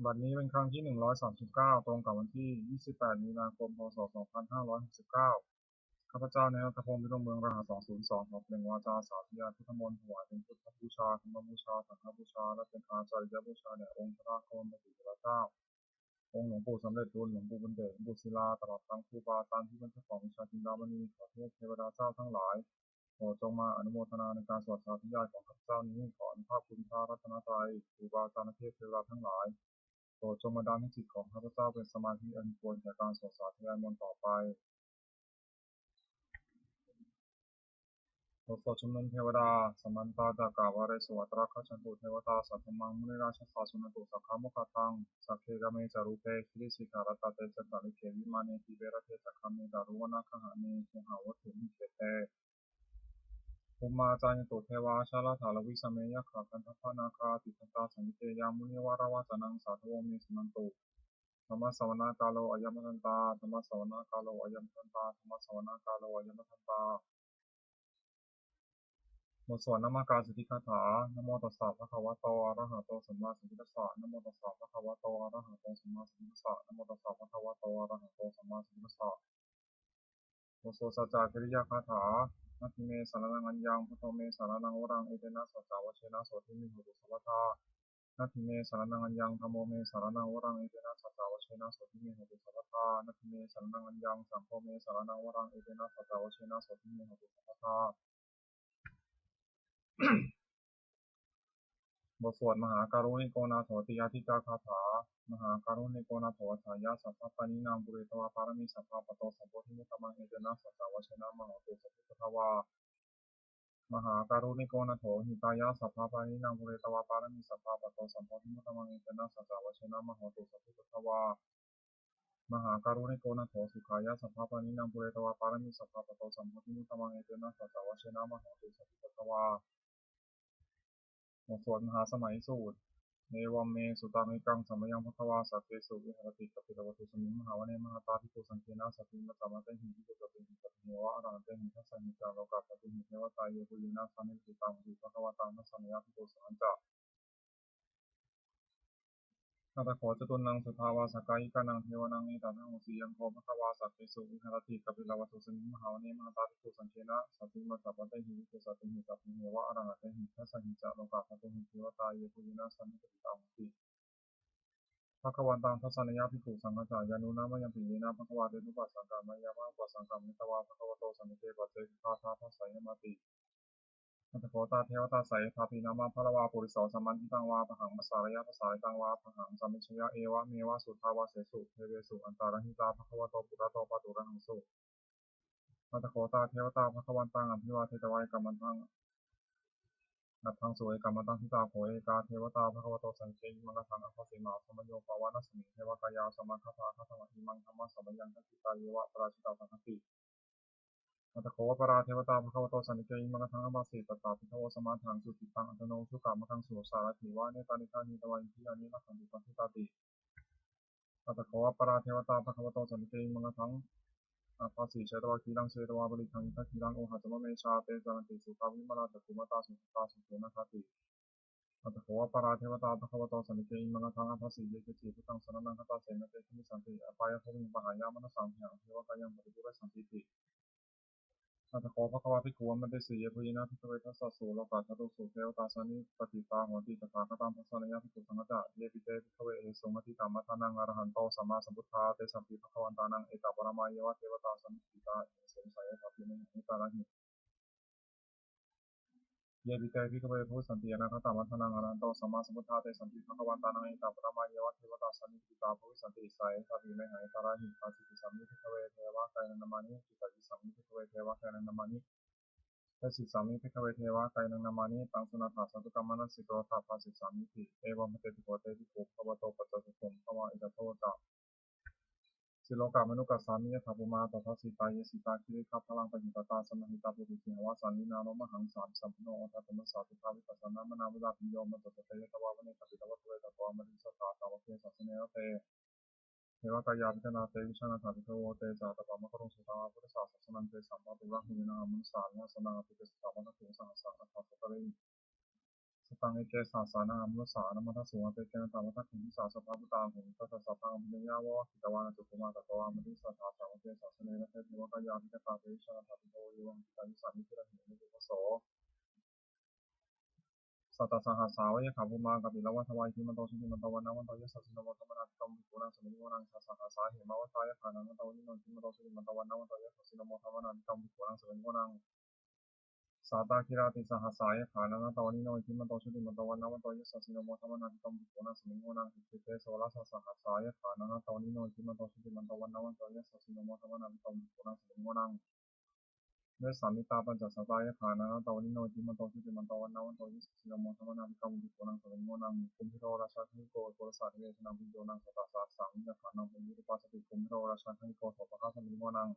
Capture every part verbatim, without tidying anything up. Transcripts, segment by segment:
บัดนี้เป็นครั้งที่ หนึ่งร้อยสามสิบเก้า ตรงกับวันที่ ยี่สิบแปด มีนาคม พ.ศ. สองพันห้าร้อยหกสิบเก้า ข้าพเจ้า นายณัฐพงษ์ พิรมเมือง รหัส สองศูนย์สอง ขอเปล่งวาจาสาธยายพุทธมนต์ ถวายเป็นพุทธบูชา ธรรมบูชา สังฆบูชา และเป็นอาจาริยบูชาแด่องค์พระควัมปติเถระเจ้า องค์หลวงปู่สำเร็จบุญ หลวงปู่บุญเดช หลวงปู่ศิลา ตลอดทั้งครูบาอาจารย์ที่เป็นเจ้าของวิชาจินดามณี ขอเทพเทวดาเจ้าทั้งหลาย โปรดจงมาอนุโมทนาในการสวดสาธยายของข้าพเจ้านี้ ขออนุภาพคุณพระรัตนตรัย ครูบาอาจารย์เทพเทวดาทั้งหลาย โปรดจงบันดาลให้จิตของข้าพเจ้าเป็นสมาธิอันควรแก่การสวดสาธยายมนต์ต่อไป บทสวดชุมนุมเทวดา Samantā cakkavāḷesu atrāgacchantu devatā, saddhammaṃ munirājassa suṇantu saggamokkhadaṃ. Sagge kāme ca rūpe girisikharataṭe cantalikkhe vimāne, dīpe raṭṭhe ca gāme taruvanagahane gehavatthumhi khette, bhummā cāyantu devā jalathalavisame yakkhagandhabbanāgā, tiṭṭhantā santike yaṃ munivaravacanaṃ sādhavo me suṇantu. Dhammassavanakālo ayam bhadantā. Dhammassavanakālo ayam bhadantā. Dhammassavanakālo ayam bhadantā. บทสวดนมการสิทธิคาถา Namo tassa bhagavato arahato sammāsambuddhassa. Namo tassa bhagavato arahato sammāsambuddhassa. Namo tassa bhagavato arahato sammāsambuddhassa. บทสวดสัจจกิริยาคาถา Natthi me saraṇaṃ aññaṃ, buddho me saraṇaṃ varaṃ, etena saccavajjena sotthi me hotu sabbadā. Natthi me saraṇaṃ aññaṃ, dhammo me saraṇaṃ varaṃ, etena saccavajjena sotthi me hotu sabbadā. Natthi me saraṇaṃ aññaṃ, saṅgho me saraṇaṃ varaṃ, etena saccavajjena sotthi me hotu sabbadā. บทสวดมหาการุณิโกนาโถติอาทิจจาคาถา Mahākāruṇiko nātho atthāya sabbapāṇinaṃ, pūretvā pāramī sabbā patto sambodhimuttamaṃ, etena saccavajjena mā hontu sabbupaddavā. Mahākāruṇiko nātho hitāya sabbapāṇinaṃ, pūretvā pāramī sabbā patto sambodhimuttamaṃ, etena saccavajjena mā hontu sabbupaddavā. Mahākāruṇiko nātho sukhāya sabbapāṇinaṃ, pūretvā pāramī sabbā patto sambodhimuttamaṃ, etena saccavajjena mā hontu sabbupaddavā. บทสวดมหาสมัยสูตร Evaṃ me sutaṃ. Ekaṃ samayaṃ bhagavā sakkesu viharati kapilavatthusmiṃ mahāvane mahatā bhikkhusaṅghena saddhiṃ pañcamattehi bhikkhusatehi cattāhi ca arahantehi dasahi ca lokadhātūhi devatā yebhuyyena sannipatitā honti bhagavantaṃ dassanāya bhikkhusaṅghañca. Atha kho catunnaṃ suddhāvāsakāyikānaṃ devānaṃ etadahosi: Ayaṃ kho bhagavā sakkesu viharati kapilavatthusmiṃ mahāvane mahatā bhikkhusaṅghena saddhiṃ pañcamattehi bhikkhusatehi cattāhi ca arahantehi dasahi ca lokadhātūhi devatā yebhuyyena sannipatitā honti bhagavantaṃ dassanāya bhikkhusaṅghañca. Yannūna mayampi yena bhagavā tenupasaṅkameyyāma, upasaṅkamitvā bhagavato santike paccekagāthā bhāseyyāmāti. Atha kho tā devatā seyyathāpi nāma balavā puriso sammiñjitaṃ vā bāhaṃ pasāreyya, pasāritaṃ vā bāhaṃ sammiñjeyya, evameva suddhāvāsesu devesu antarahitā bhagavato purato pāturahaṃsu. Atha kho tā devatā bhagavantaṃ abhivādetvā ekamantaṃ aṭṭhaṃsu. Ekamantaṃ ṭhitā kho ekā devatā bhagavato santike imaṃ gāthaṃ abhāsi: Mahāsamayo pavanasmiṃ, devakāyā samāgatā, āgatamha imaṃ dhammasamayaṃ, dakkhitāyeva aparājitasaṅghanti. Atha kho aparā devatā bhagavato santike imaṃ gāthaṃ abhāsi: Tatra bhikkhavo samādahaṃsu, cittaṃ attano ujukamakaṃsu, sārathīva nettāni gahetvā, indriyāni rakkhanti paṇḍitāti. Atha kho aparā devatā bhagavato santike imaṃ gāthaṃ abhāsi: Chetvā khīlaṃ chetvā palīghaṃ, indakhīlaṃ ohaccamanejā, te caranti suddhā vimalā, cakkhumatā sudantā susunāgāti. Atha kho aparā devatā bhagavato santike imaṃ gāthaṃ abhāsi: Ye keci buddhaṃ saraṇaṃ gatāse, na te gamissanti apāyabhūmiṃ, pahāya mānusaṃ dehaṃ, devakāyaṃ paripūressantīti. Atha kho bhagavā bhikkhū āmantesi: Yebhuyyena bhikkhave dasasu lokadhātūsu devatā sannipatitā honti tathāgataṃ dassanāya bhikkhusaṅghañca. Yepi te bhikkhave ahesuṃ atītamaddhānaṃ arahanto sammāsambuddhā, tesampi bhagavantānaṃ etaparamāyeva devatā sannipatitā ahesuṃ, seyyathāpi mayhaṃ etarahi. Yepi te bhikkhave bhavissanti anāgatamaddhānaṃ arahanto sammāsambuddhā, tesampi bhagavantānaṃ etaparamāyeva devatā sannipatitā bhavissanti, seyyathāpi mayhaṃ etarahi. Pasītisāmi bhikkhave devakāyaṃ nāmāni, kittayissāmi bhikkhave devakāyaṃ nāmāni, desissāmi bhikkhave devakāyaṃ nāmāni. Taṃ suṇātha sādhukaṃ manasikarotha bhāsissāmīti. Evaṃ bhanteti kho te bhikkhū bhagavato paccassosuṃ. Bhagavā etadavoca: Silokamanukassāmi, yattha bhummā tadassitā; ye sitā girigabbharaṃ, pahitattā samāhitā. Pavutthi sīhāva sallīnā, lomahaṃsābhisambhuno; odātamanasā suddhā, vippasannamanāvilā. Bhiyyo pañcasate ñatvā, vane kāpilavatthave; tato āmantayi satthā, sāvake sāsane rate. Devakāyā abhikkantā, te vijānātha bhikkhavo; te ca ātappamakaruṃ, sutvā buddhassa sāsanaṃ. Tesampāturahu ñāṇaṃ, amanussāna dassanaṃ; abhikkāmi saddhammacakkhuṃ, sahassaṃ atha sattariṃ. Sataṃ eke sahassānaṃ amanussānamaddasuṃ, apekkhena tamaddakkhuṃ disā sabbā phuṭā ahuṃ. Tañca sabbaṃ abhiññāya vavakkhitvāna cakkhumā, tato āmantayi satthā sāvake sāsane rate. Devakāyā abhikkantā te vijānātha bhikkhavo ye vohaṃ kittayissāmi girāhi anupubbaso. Sattasahassā va yakkhā bhummā kāpilavatthavā, iddhimanto jutimanto vaṇṇavanto yasassino, modamānā abhikkāmuṃ bhikkhūnaṃ samitiṃ vanaṃ. Chasahassā hemavatā yakkhā nānattavaṇṇino, iddhimanto jutimanto vaṇṇavanto yasassino, modamānā abhikkāmuṃ bhikkhūnaṃ samitiṃ vanaṃ. Sātāgirā tisahassā yakkhā nānattavaṇṇino, iddhimanto jutimanto vaṇṇavanto yasassino, modamānā abhikkāmuṃ bhikkhūnaṃ samitiṃ vanaṃ. Icchite soḷasasahassā yakkhā nānattavaṇṇino, iddhimanto jutimanto vaṇṇavanto yasassino, modamānā abhikkāmuṃ bhikkhūnaṃ samitiṃ vanaṃ. Vessāmittā pañcasatā yakkhā nānattavaṇṇino, iddhimanto jutimanto vaṇṇavanto yasassino, modamānā abhikkāmuṃ bhikkhūnaṃ samitiṃ vanaṃ. Kumbhīro rājagahiko kulasā nivesanaṃ, bhiyyo naṃ satasahassaṃ yakkhānaṃ payirupāsati, kumbhīro rājagahiko sopāga samitiṃ vanaṃ.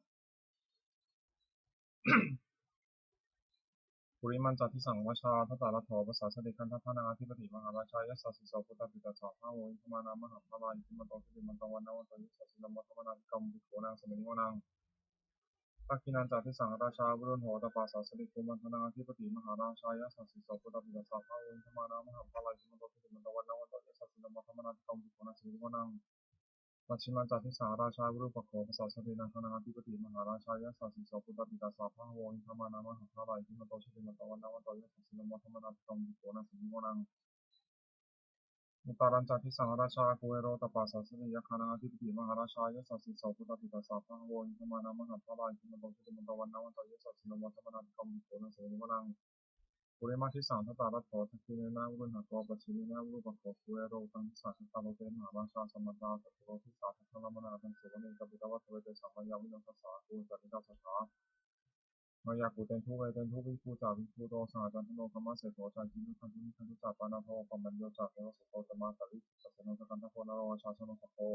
Purimañca disaṃ rājā dhataraṭṭho pasāsati, gandhabbānaṃ ādhipati mahārājā yasassi so. Puttāpi tassa bahavo indanāmā mahabbalā, iddhimanto jutimanto vaṇṇavanto yasassino, modamānā abhikkāmuṃ bhikkhūnaṃ samitiṃ vanaṃ. Dakkhiṇañca disaṃ rājā virūḷho tappasāsati, kumbhaṇḍānaṃ ādhipati mahārājā yasassi so. Puttāpi tassa bahavo indanāmā mahabbalā, iddhimanto jutimanto vaṇṇavanto yasassino, modamānā abhikkāmuṃ bhikkhūnaṃ samitiṃ vanaṃ. Pacchimañca disaṃ rājā virūpakkho pasāsati, nāgānaṃ ādhipati mahārājā yasassi so. Puttāpi tassa bahavo indanāmā mahabbalā, iddhimanto jutimanto vaṇṇavanto yasassino, modamānā abhikkāmuṃ bhikkhūnaṃ samitiṃ vanaṃ. Uttarañca disaṃ rājā kuvero tappasāsati, yakkhānaṃ ādhipati mahārājā yasassi so. Puttāpi tassa bahavo indanāmā mahabbalā, iddhimanto jutimanto vaṇṇavanto yasassino, modamānā abhikkāmuṃ bhikkhūnaṃ samitiṃ vanaṃ. Purimaṃ disaṃ dhataraṭṭho, dakkhiṇena virūḷhako, pacchimena virūpakkho, kuvero uttaraṃ disaṃ. Cattāro te mahārājā samantā caturo disā, daddallamānā aṭṭhaṃsu vane kāpilavatthave. Tesaṃ māyāvino dāsā āgū vañcanikā saṭhā, māyā kuṭeṇḍu veṭeṇḍu viṭū ca viṭuṭo saha, candano kāmaseṭṭho ca kinnughaṇḍu nighaṇḍu ca, panādo opamañño ca devasūto ca mātali, cittaseno ca gandhabbo naḷorājā janosabho,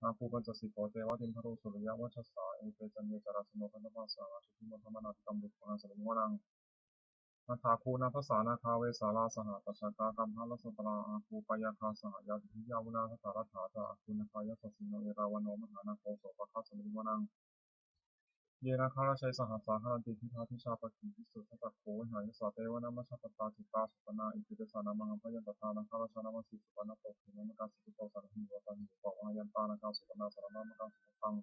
āgū pañcasikho ceva timbarū suriyavacchasā. Ete caññe ca rājāno gandhabbā saha rājubhi, modamānā abhikkāmuṃ bhikkhūnaṃ samitiṃ vanaṃ. Athāgū nābhasā nāgā vesālā sahatacchakā, kambalassatarā āgū pāyāgā saha ñātibhi. Yāmunā dhataraṭṭhā ca āgū nāgā yasassino, erāvaṇo mahānāgo sopāga samitiṃ vanaṃ. Ye nāgarāje sahasā haranti, girisikharataṭe disā pakkhi visuddhacakkhū, vehāyasā te vanamajjhapattā citrā supaṇṇā. Iti tesa nāmaṃ. Abhayantadā nāgarājānamāsi, supaṇṇato khemamakāsi buddho, saṇhāhi vācāhi upavhayantā nāgā supaṇṇā saraṇamakaṃsu buddhaṃ.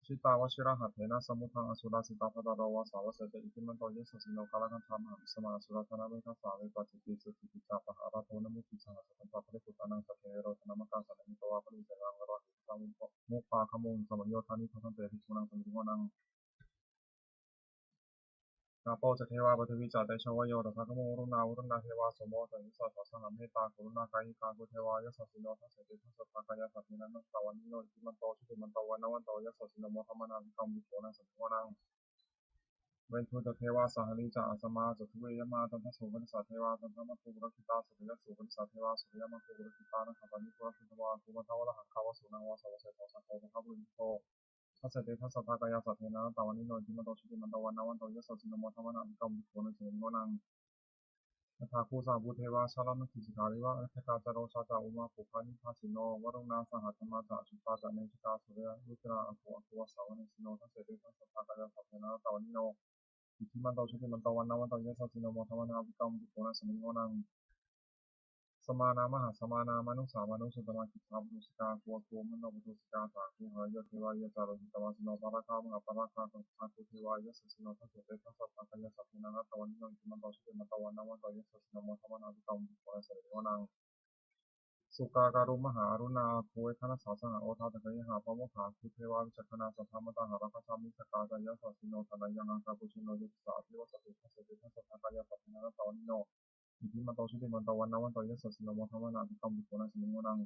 Jitā vajirahatthena samuddaṃ asurā sitā, bhātaro vāsavassete iddhimanto yasassino, kālakañjā mahābhismā asurā dānaveghasā, vepacitti sucitti ca pahārādo namucī saha, satañca baliputtānaṃ sate verocanāmakā, sannayhitvā baliṃ senaṃ rāhubhaddamupāgamuṃ, samayodāni bhaddante bhikkhūnaṃ samitiṃ vanaṃ. Āpo ca devā paṭhavī ca tejo vāyo tadāgamuṃ, varuṇā vāruṇā devā somo ca yasasā saha, mettākaruṇākāyikā āgū devā yasassino, dasete dasadhā kāyā sabbe nānattavaṇṇino, iddhimanto jutimanto vaṇṇavanto yasassino, modamānā abhikkāmuṃ bhikkhūnaṃ samitiṃ vanaṃ. Veṇḍū ca devā sahalī ca asamā ca duve yamā, candassūpanisā devā candamāgū purakkhitā, suriyassūpanisā devā suriyamāgū purakkhitā, nakkhattāni purakkhitvā āgū mandavalāhakā, vasūnaṃ vāsavassete sakkopāga purindado, dasete dasadhā kāyā sabbe nānattavaṇṇino, iddhimanto jutimanto vaṇṇavanto yasassino, modamānā abhikkāmuṃ bhikkhūnaṃ samitiṃ vanaṃ. Athāgū sahabhū devā jalamaggisikhāriva, kaṭṭhakā ca rojā ca ummāpupphanibhāsino, varuṇā sahadhammā ca accutā ca anejakā, sūleyyarucirā āgū āgū vāsavanesino, dasete dasadhā kāyā sabbe nānattavaṇṇino, iddhimanto jutimanto vaṇṇavanto yasassino, modamānā abhikkāmuṃ bhikkhūnaṃ samitiṃ vanaṃ. Samānā mahāsamānā mānusā mānusuttamā, khiḍḍāpadūsikā āgū āgū manopadūsikā, athāgū harayo devā ye ca lohitavāsino, pāragā mahāpāragā athāgū devā yasassino, dasete dasadhā kāyā sabbe nānattavaṇṇino, iddhimanto jutimanto vaṇṇavanto yasassino, modamānā abhikkāmuṃ bhikkhūnaṃ samitiṃ vanaṃ. Sukkā karumhā aruṇā āgū veghanasā saha, odātagayhā pāmokkhā āgū devā vicakkhaṇā, sadāmattā hāragajā missakā ca yasassino, thanayaṃ āgā pujjino yo disā abhivassati, dasete dasadhā kāyā sabbe nānattavaṇṇino, iddhimanto jutimanto vaṇṇavanto yasassino, modamānā abhikkāmuṃ bhikkhūnaṃ samitiṃ vanaṃ.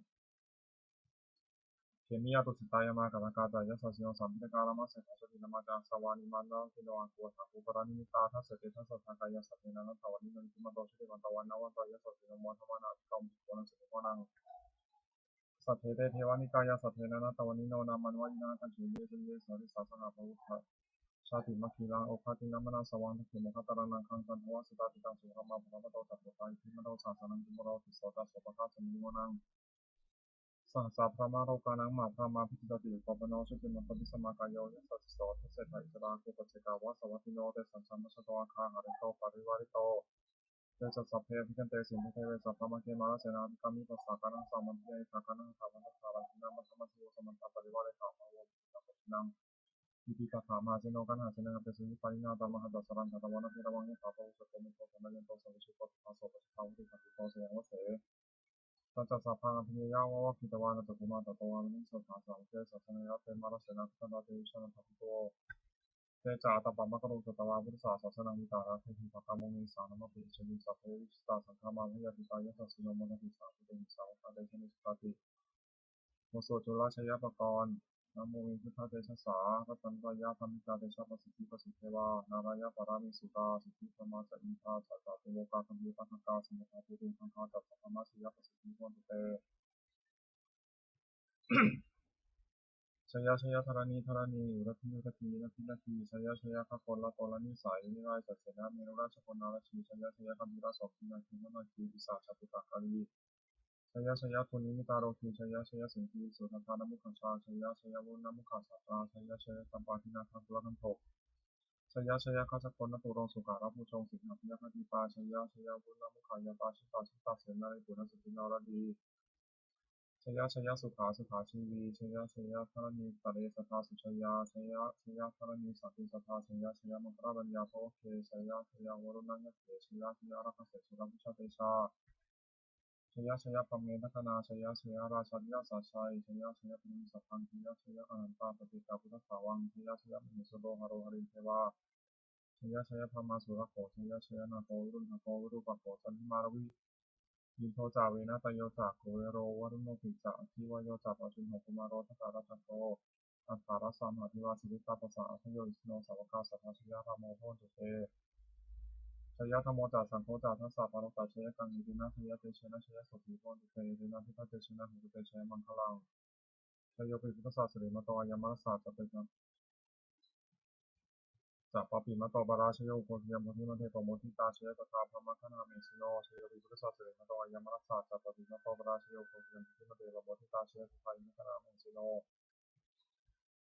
Khemiyā tusitā yāmā kaṭṭhakā ca yasassino, lambitakā lāmaseṭṭhā jotināmā ca āsavā, nimmānaratino āgū athāgū paranimmitā, dasete dasadhā kāyā sabbe nānattavaṇṇino, iddhimanto jutimanto vaṇṇavanto yasassino, modamānā abhikkāmuṃ bhikkhūnaṃ samitiṃ vanaṃ. Saṭṭhete devanikāyā saṭṭhe nānattavaṇṇino, nāmanvayena āgañchuṃ ye caññe sadisā saha, pavutthajātimakkhīlaṃ oghatiṇṇamanāsavaṃ, dakkhemoghataraṃ nāgaṃ candaṃva supaṇṇitaṃ, subrahmā paramatto ca puttā iddhimato saha sanaṅkumāro tisso ca sopāga samitiṃ vanaṃ. Sahassabrahmalokānaṃ mahābrahmābhitiṭṭhati, upapanno jutimanto bhismākāyo yasassi so, dasettha issarā āgū paccekavasavattino, tesañca majjhato āgā hārito parivārito, Te ca sabbe abhikkante sinde deve sabrahmake mārasenā abhikkāmi passa kaṇhassa mandiyaṃ. Etha gaṇhatha bandhatha rāgena bandhamatthu vo samantā parivāretha mā vo muñcittha koci naṃ. Itipi tattha mahāseno kaṇhasenaṃ apesayi pāṇinā taṃ mahantassa rakkhaṃ katvāna bheravaṃ. Yathā pāvussako megho thanayanto savijjuko tadā so paccudāvatti pakkhiso sayaṃvase. Tañca sabbaṃ abhiññāya vavakkhitvāna cakkhumā tato āmantayi satthā sāvake sāsane rate. Mārasenā abhikkantā te vijānātha bhikkhavo. Te ca ātappamakaruṃ sutvā buddhassa sāsanaṃ vītarāgehi pakkāmuṃ nesaṃ nāmapetissanti. Sabbe vijitasaṅgāmā bhayātītā yasassino modanti saha bhūtehi sāvakā te janesutāti. บทสวดจุลชัยปกรณ์ Namo me buddhatejasā ratanattayadhammikā tejapasiddhi pasīdevā nārāyaparamesurā siddhibrahmā ca indā ca catulokā gambhīrakkhakā samuddā bhūtegaṅgā ca sabrahmajayapasiddhi bhavantu te. Jaya jaya dharaṇi dharaṇī udadhi udadhī nadi nadī, jaya jaya gaganalatanalanisai nirayasasena merurājabalanarajī, jaya jaya gambhīrasombhī nāgī nānāgī pisāca bhūtakālī, jaya jaya dunnimittarogī, jaya jaya siṅgī sudaṭṭhānamukhajā, jaya jaya varuṇṇamukhasātrā, jaya jaya campādināgakulagantho, jaya jaya gajjagaṇaturaṅga sukarabhujaṅga siṅghabyagghadīpā, jaya jaya varuṇṇamukhayātrā jita jita senārī puna sindhū naradī, jaya jaya sukhā sukhā jīvī, jaya jaya dharaṇītale sadā sujayā, jaya jaya dharaṇī santi sadā, jaya jaya maṅkarāja raññā bhavagge, jaya jaya varuṇṇayakkhe, jaya jaya rakkhase surabhujatejā, jaya jaya brahmendagaṇā, jaya jaya rājādhirājasājjai, jaya jaya brahmendagaṇā, jaya jaya anantapaccekabuddhadhāvaṃ, jaya jaya mahesuro haro harindevā, jaya jaya brahmā surakkho, jaya jaya nāgo viruḷhako virūpakkho candimā ravi, indo ca venateyyo ca kuvero varuṇopi ca, aggi vāyo ca pājuṇho kumāro dhataraṭṭhako, aṭṭhārasa mahādevā siddhitāpasa-ādayo, isino sāvakā sabbā jaya rāmo bhavantu te. Jaya dhammo ca saṅgho ca dasapālo ca jayakaṃ, etena jayatejena jayasotthī bhavantu te, etena buddhatejena hotu te jayamaṅgalaṃ. Jayopi buddhassa sirīmato ayaṃ mārassa ca ca pāpimato parājayo, ugghosayaṃ bodhimaṇḍe pamoditā, jaya tadā brahmagaṇā mahesino. Jayopi buddhassa sirīmato ayaṃ mārassa ca pāpimato parājayo, ugghosayaṃ bodhimaṇḍe pamoditā, jaya tadā indagaṇā mahesino.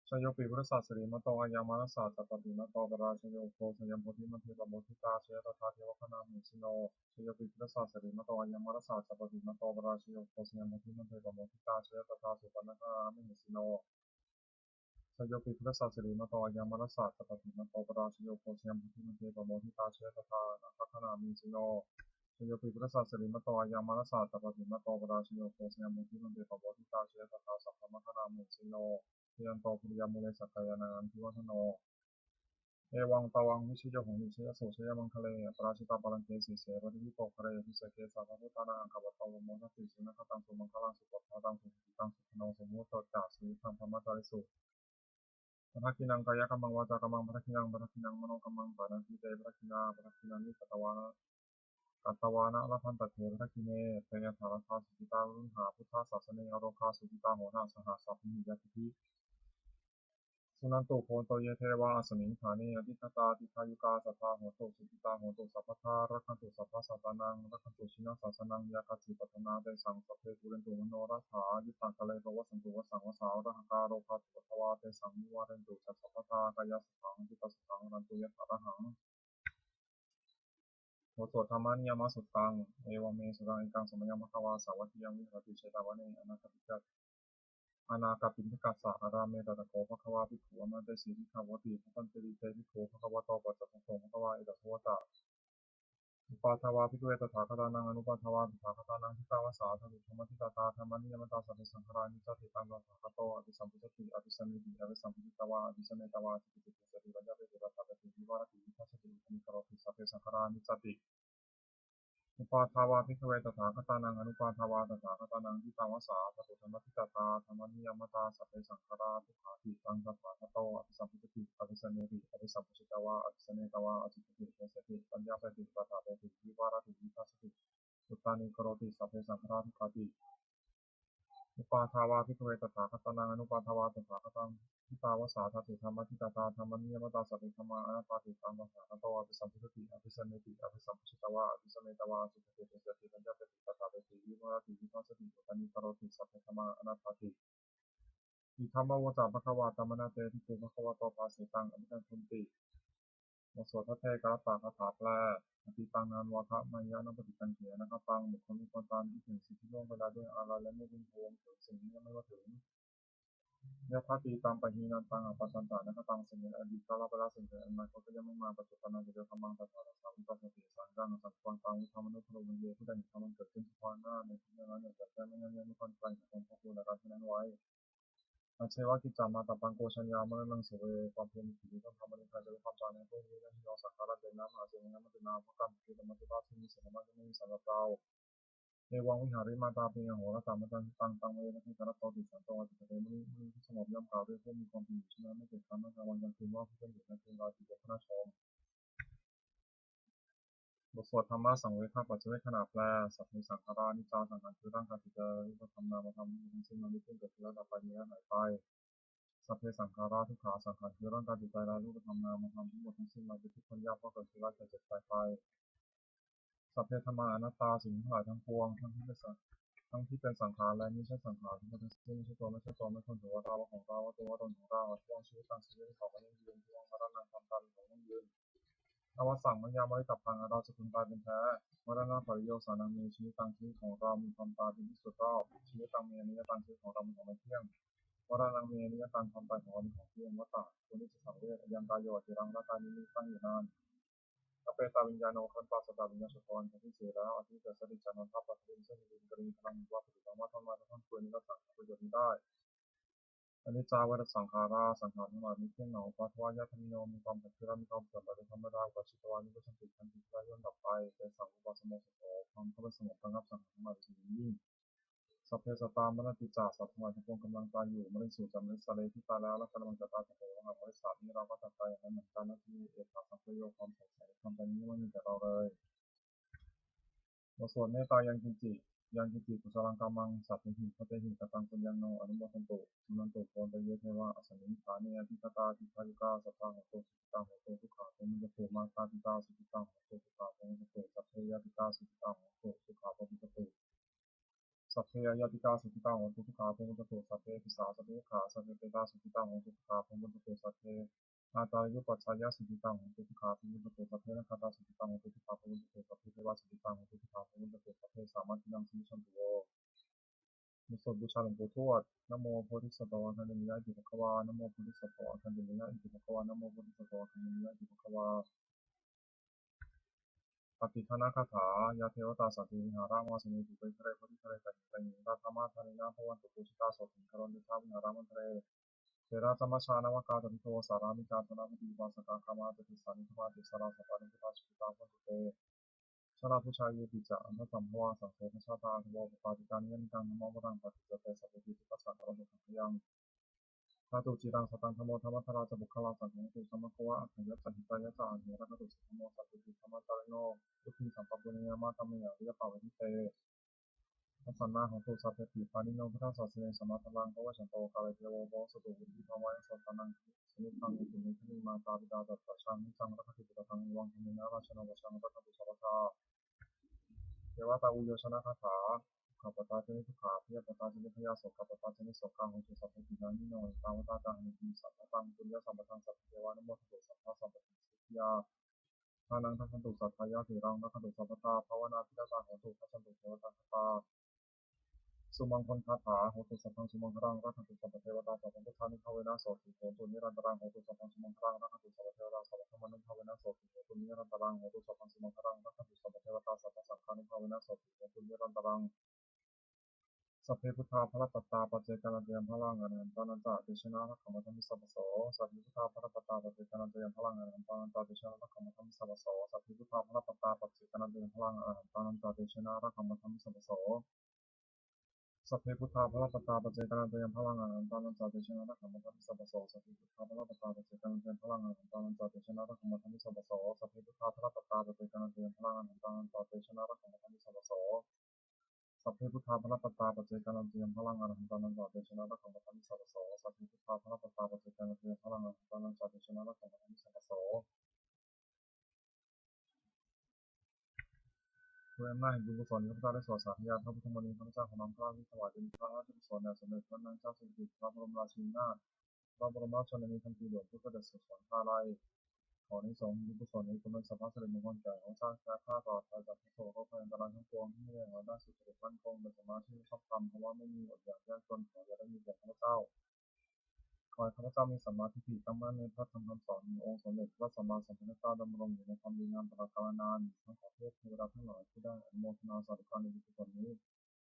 Jayopi buddhassa sirīmato ayaṃ mārassa ca pāpimato parājayo, ugghosayaṃ bodhimaṇḍe pamoditā, jaya tadā devagaṇā mahesino. Jayopi buddhassa sirīmato ayaṃ mārassa ca pāpimato parājayo, ugghosayaṃ bodhimaṇḍe pamoditā, jaya tadā supaṇṇagaṇā mahesino. Jayopi buddhassa sirīmato ayaṃ mārassa ca pāpimato parājayo, ugghosayaṃ bodhimaṇḍe pamoditā, jaya tadā nāgagaṇā mahesino. Jayopi buddhassa sirīmato ayaṃ mārassa ca pāpimato parājayo, ugghosayaṃ bodhimaṇḍe pamoditā, jaya tadā sabrahmagaṇā mahesino. Jayanto bodhiyā mūle sakyānaṃ nandivaḍḍhano, evaṃ tvaṃ vijayo hohi jayassu jayamaṅgale. Aparājitapallaṅke sīse paṭhavipokkhare, abhiseke sabbabuddhānaṃ aggappatto pamodati. Sunakkhattaṃ sumaṅgalaṃ supabhātaṃ suhuṭṭhitaṃ, sukhaṇo sumuhutto ca suyiṭṭhaṃ brahmacārisu. Padakkhiṇaṃ kāyakammaṃ vācākammaṃ padakkhiṇaṃ, padakkhiṇaṃ manokammaṃ paṇidhī te padakkhiṇā, padakkhiṇāni katvāna katvāna labhantatthe padakkhiṇe. Te atthaladdhā sukhitā viruḷhā buddhasāsane, arogā sukhitā hotha saha sabbehi ñātibhi. Suṇantu bhonto ye devā asmiṃ ṭhāne adhigatā, dīghāyukā sadā hontu sukhitā hontu sabbadā, rakkhantu sabbasattānaṃ rakkhantu jinasāsanaṃ, yā kāci patthanā tesaṃ sabbe pūrentu manorathā, yuttakāle pavassantu vassaṃ vassā valāhakā, rogā cupaddavā tesaṃ nivārentu ca sabbadā, kāyasukhaṃ cittasukhaṃ arahantu yathārahaṃ. บทสวด Dhammaniyāmasuttaṃ. Evaṃ me sutaṃ. Ekaṃ samayaṃ bhagavā sāvatthiyaṃ viharati jetavane anāthapiṇḍika anāthapiṇḍikassa ārāme. Tatra kho bhagavā bhikkhū āmantesi bhikkhavoti. Bhadanteti te bhikkhū bhagavato paccassosuṃ. Bhagavā etadavoca. Uppādā vā bhikkhave tathāgatānaṃ anuppādā vā tathāgatānaṃ, ṭhitā va sā dhātu dhammaṭṭhitatā dhammaniyāmatā, sabbe saṅkhārā aniccāti. Taṃ tathāgato abhisambujjhati abhisameti, abhisambujjhitvā abhisametvā ācikkhati deseti paññapeti paṭṭhapeti vivarati vibhajati uttānīkaroti: sabbe saṅkhārā aniccāti. Uppādā vā bhikkhave tathāgatānaṃ anuppādā vā tathāgatānaṃ, ṭhitā va sā dhātu dhammaṭṭhitatā dhammaniyāmatā, sabbe saṅkhārā dukkhāti. Taṃ tathāgato abhisambujjhati abhisameti, abhisambujjhitvā abhisametvā ācikkhati deseti paññapeti paṭṭhapeti vivarati vibhajati uttānīkaroti: sabbe saṅkhārā dukkhāti. Uppādā vā bhikkhave tathāgatānaṃ anuppādā vā tathāgatānaṃ, ṭhitā va sā dhātu dhammaṭṭhitatā dhammaniyāmatā, sabbe dhammā anattāti. Taṃ tathāgato abhisambujjhati abhisameti, abhisambujjhitvā abhisametvā ācikkhati deseti paññapeti paṭṭhapeti vivarati vibhajati uttānīkaroti: sabbe dhammā anattāti. Idamavoca bhagavā. Attamanā te bhikkhū bhagavato bhāsitaṃ abhinandunti. บทสวดพระเทกรัตตคาถาแปล Atītaṃ nānvāgameyya nappaṭikaṅkhe anāgataṃ. บุคคลไม่ควรตามคิดถึงสิ่งที่ล่วงไปแล้วด้วยอาลัย และไม่พึงพะวงถึงสิ่งที่ยังไม่มาถึง Yadatītampahīnantaṃ appattañca anāgataṃ. สิ่งในอดีตก็ละไปแล้ว สิ่งในอนาคตก็ยังไม่มา Paccuppannañca yo dhammaṃ tattha tattha vipassati. Asaṃhiraṃ asaṅkuppaṃ taṃ viddhā manubrūhaye. ผู้ใดเห็นธรรมอันเกิดขึ้นเฉพาะหน้าในที่นั้นๆ อย่างแจ่มแจ้ง ไม่ง่อนแง่น ไม่คลอนแคลน อย่างคงพอกพูนอาการเช่นนั้นไว้ Ajjeva kiccamātappaṃ ko jaññā maraṇaṃ suve. ความเพียรมีกิจที่ต้องทำ อันนี้ใครจะรู้ความตายในพรุ่งนี้ Natthi no saṅkhārā atinnaṃ mahāsenena maggena. เพราะการปฏิบัติธรรมะที่มีเสถียรภาพย่อมไม่มีสำหรับเรา Evaṃ vihārimātāpiṃ ahorattamatanditaṃ, taṃ ve bhaddekarattoti santo ācikkhate muni. มุนีผู้สงบย่อมกล่าวด้วยผู้มีความเพียรอยู่เช่นนั้น ไม่เกียจคร้านทั้งกลางวันกลางคืน ว่าผู้เพียรอยู่ในคืนราตรีเดียวก็น่าชม บทสวดธรรมสังเวคปัจจเวกขณะแปล Sabbe saṅkhārā aniccā. สังขารคือร่างกายจิตใจและรูปธรรมนามธรรมทั้งหมดทั้งสิ้น มันไม่เที่ยง เกิดขึ้นแล้วดับไป มีอายุอาศัยไป Sabbe saṅkhārā dukkhā. สังขารคือร่างกายจิตใจและรูปธรรมนามธรรมทั้งหมดทั้งสิ้น มันเป็นทุกข์ทนยาก เพราะเกิดขึ้นแล้วแก่เจ็บตายไป Sabbe dhammā anattā. สิ่งทั้งหลายทั้งปวง ทั้งที่เป็นสัง ทั้งที่เป็นสังขารและมิใช่สังขาร ทั้งหมดทั้งสิ้น ไม่ใช่ตัว ไม่ใช่ตน ไม่ควรถือว่าเรา ว่าของเรา ว่าตัว ว่าตนของเรา Athāyaṃ jīvitaṃ. ชีวิตนี้เขาก็ยั่งยืน Jīvaṃ maraṇaṃ. ความตายเป็นของยั่งยืน Avassaṃ mayā maritabbaṃ. อันเราจะพึงตายเป็นแท้ Maraṇapariyosānaṃ me jīvitaṃ. ชีวิตของเรามีความตายเป็นที่สุดรอบ Jīvitaṃ me aniyataṃ. ชีวิตของเราเป็นของไม่เที่ยง Maraṇaṃ me aniyataṃ. ความตายของเราเป็นของเที่ยง Vata. ควรที่จะสังเวช Ayaṃ kāyo aciraṃ. ร่างกายนี้มิได้ตั้งอยู่นาน Apetaviññāṇo. ครั้นปราศจากวิญญาณ Jato. อันเป็นที่เสียแล้ว Adhigatati ca nātha. ไปเสด็จจากนรก Parideveṃ. ซึ่งดิน Kaliṅgaraṃ. หรือว่าผลึกหลัง Mājhaṃ. มาย Mājhaṃ. คืออันนี้ไม่ได้ Aniccā vata saṅkhārā. สังขารทั้งหลายไม่เที่ยงหนอ Uppādavayadhammino. มีความเกิดขึ้นและมีความเสื่อมไปเป็นธรรมดา Uppajjitvā nirujjhanti. ครั้นเกิดขึ้นแล้วย่อมดับไป Tesaṃ vūpasamo sukho. ความเข้าไปสงบระงับสังขารทั้งหลายเป็นสุขยิ่ง Sabbe sattā maranti ca. สัตว์ทั้งหลายทั้งปวงกำลังตายอยู่ Mariṃsu ca marissare. ที่ตายแล้วและกำลังจะตาย Tathevāhaṃ marissāmi. เราก็จักตายอย่างนั้นเหมือนกัน Natthi me ettha saṃsayo. ความสงสัยในความตายนี้ไม่มีแก่เราเลย บทสวดเมตตา Yaṃ kiñci, yaṃ kiñci kusalaṃ kammaṃ sabbehi katehi kataṃ puññaṃ no anumodantu, suṇantu bhonto ye devā asmiṃ ṭhāne adhigatā. Dīghāyukā sadā hontu, sukhitā hontu, dukkhā pamuñcantu. Mātā pitā sukhitā hontu, dukkhā pamuñcantu. Sabbe ñātikā sukhitā hontu, sukhā pamuñcantu. Sabbe aññātikā sukhitā hontu, dukkhā pamuñcantu. Sabbe pisā sabbe yakkhā sabbe petā sukhitā hontu, dukkhā pamuñcantu. Sabbe ācariyupajjhāyā sukhitā hontu, dukkhā pamuñcantu. Sabbe nakkhattā sukhitā hontu, dukkhā pamuñcantu. Sabbe devā sukhitā hontu, dukkhā pamuñcantu. Sabbasampattīnaṃ samijjhantu vo. บทสวดบูชาหลวงปู่ทวด Namo bodhisatto āgantimāya iti bhagavā. Namo bodhisatto āgantimāya iti bhagavā. Namo bodhisatto āgantimāya iti bhagavā. Pattidānagāthā. Yā devatā santi vihāravāsinī, thūpe ghare bodhighare tahiṃ tahiṃ, tā dhammadānena bhavantu pūjitā, sotthiṃ karontedha vihāramaṇḍale. Therā ca majjhā navakā ca bhikkhavo, sārāmikā dānapatī upāsakā, gāmā ca desā nigamā ca issarā, sappāṇibhūtā sukhitā bhavantu te. Jalābujā yepi ca aṇḍasambhavā, saṃsedajātā athavopapātikā, niyyānikaṃ dhammavaraṃ paṭicca te, sabbepi dukkhassa karontu saṅkhayaṃ. Ṭhātu ciraṃ sataṃ dhammo, dhammaddharā ca puggalā, saṅgho hotu samaggo va, atthāya ca hitāya ca. Amhe rakkhatu saddhammo, sabbepi dhammacārino, vuḍḍhiṃ sampāpuṇeyyāma, dhamme ariyappavedite. Pasannā hontu sabbepi pāṇino buddhasāsane, sammā dhāraṃ pavecchanto kāle devo pavassatu, vuḍḍhibhāvāya sattānaṃ samitiṃ netu medaniṃ. Mātā pitā ca atrajaṃ niccaṃ rakkhanti puttakaṃ, evaṃ dhammena rājāno pajaṃ rakkhantu sabbadā. Devatāuyyojanagāthā. Dukkhappattā ca niddukkhā, bhayappattā ca nibbhayā, sokappattā ca nissokā, hontu sabbepi pāṇino. Ettāvatā ca amhehi sambhataṃ puññasampadaṃ, sabbe devānumodantu sabbasampattisiddhiyā. Dānaṃ dadantu saddhāya, sīlaṃ rakkhantu sabbadā, bhāvanābhiratā hontu, gacchantu devatāgatā. Sumaṅgalagāthā. Hotu sabbaṃ sumaṅgalaṃ, rakkhantu sabbadevatā, sabbabuddhānubhāvena sotthī hontu nirantaraṃ. Hotu sabbaṃ sumaṅgalaṃ, rakkhantu sabbadevatā, sabbadhammānubhāvena sotthī hontu nirantaraṃ. Hotu sabbaṃ sumaṅgalaṃ, rakkhantu sabbadevatā, sabbasaṅghānubhāvena sotthī hontu nirantaraṃ. Sabbe buddhā balappattā, paccekānañca yaṃ balaṃ, arahantānañca tejena rakkhaṃ bandhāmi sabbaso. Sabbe buddhā balappattā, paccekānañca yaṃ balaṃ, arahantānañca tejena rakkhaṃ bandhāmi sabbaso. Sabbe buddhā balappattā, paccekānañca yaṃ balaṃ, arahantānañca tejena rakkhaṃ bandhāmi sabbaso. Sabbe buddhā balappattā, paccekānañca yaṃ balaṃ, arahantānañca tejena rakkhaṃ bandhāmi sabbaso. Sabbe buddhā balappattā, paccekānañca yaṃ balaṃ, arahantānañca tejena rakkhaṃ bandhāmi sabbaso. Sabbe buddhā balappattā, paccekānañca yaṃ balaṃ, arahantānañca tejena rakkhaṃ bandhāmi sabbaso. Sabbe buddhā balappattā, paccekānañca yaṃ balaṃ, arahantānañca tejena rakkhaṃ bandhāmi sabbaso. Sabbe buddhā balappattā, paccekānañca yaṃ balaṃ, arahantānañca tejena rakkhaṃ bandhāmi sabbaso. ด้วยอำนาจแห่งบุญกุศลที่ข้าพเจ้าได้สวดสาธยายพระพุทธมนต์นี้ ข้าพเจ้าขอน้อมเกล้าถวายเป็นพระราชกุศลแด่สมเด็จพระนางเจ้าสิริกิติ์ พระบรมราชินีนาถ พระบรมราชชนนีพันปีหลวง พุทธเดชสุดสวรรคาลัย ขออานิสงส์แห่งบุญกุศลนี้จงเป็นสรรพสิริมงคลแก่ข้าพเจ้า แคล้วคลาดปลอดภัยจากทุกข์โศกโรคภัยอันตรายทั้งปวง ให้มีแรงงานด้านสุจริตมั่นคง เป็นสมาธิชอบธรรม คำว่าไม่มีอดอยากยากจน ขออย่าได้มีแก่ข้าพเจ้า ขอให้ข้าพเจ้ามีสัมมาทิฏฐิตั้งมั่นในพระธรรมคำสอนแห่งองค์สมเด็จพระสัมมาสัมพุทธเจ้า ดำรงอยู่ในความดีงามตลอดกาลนาน ทั้งขอเทพเทวดาทั้งหลายที่ได้อนุโมทนาสาธุการในบุญกุศลนี้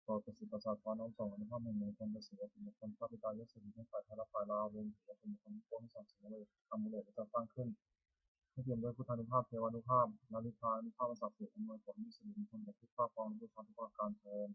โปรดประสิทธิ์ประสาทพรน้อมส่งอานุภาพแห่งมงคลเป็นสิริมงคลพระปิดายศสุริทั้งฝ่ายไทยและฝ่ายลาว รวมถึงวัตถุมงคลทั้งปวงที่สามสิบอามูเลตอามูเลตจะสร้างขึ้น ให้เปี่ยมด้วยพุทธานุภาพ เทวานุภาพ และฤทธานุภาพอันศักดิ์สิทธิ์ อำนวยผลมีสิริมงคลแก่ผู้ครอบครองและบูชาทุกประการเทอญ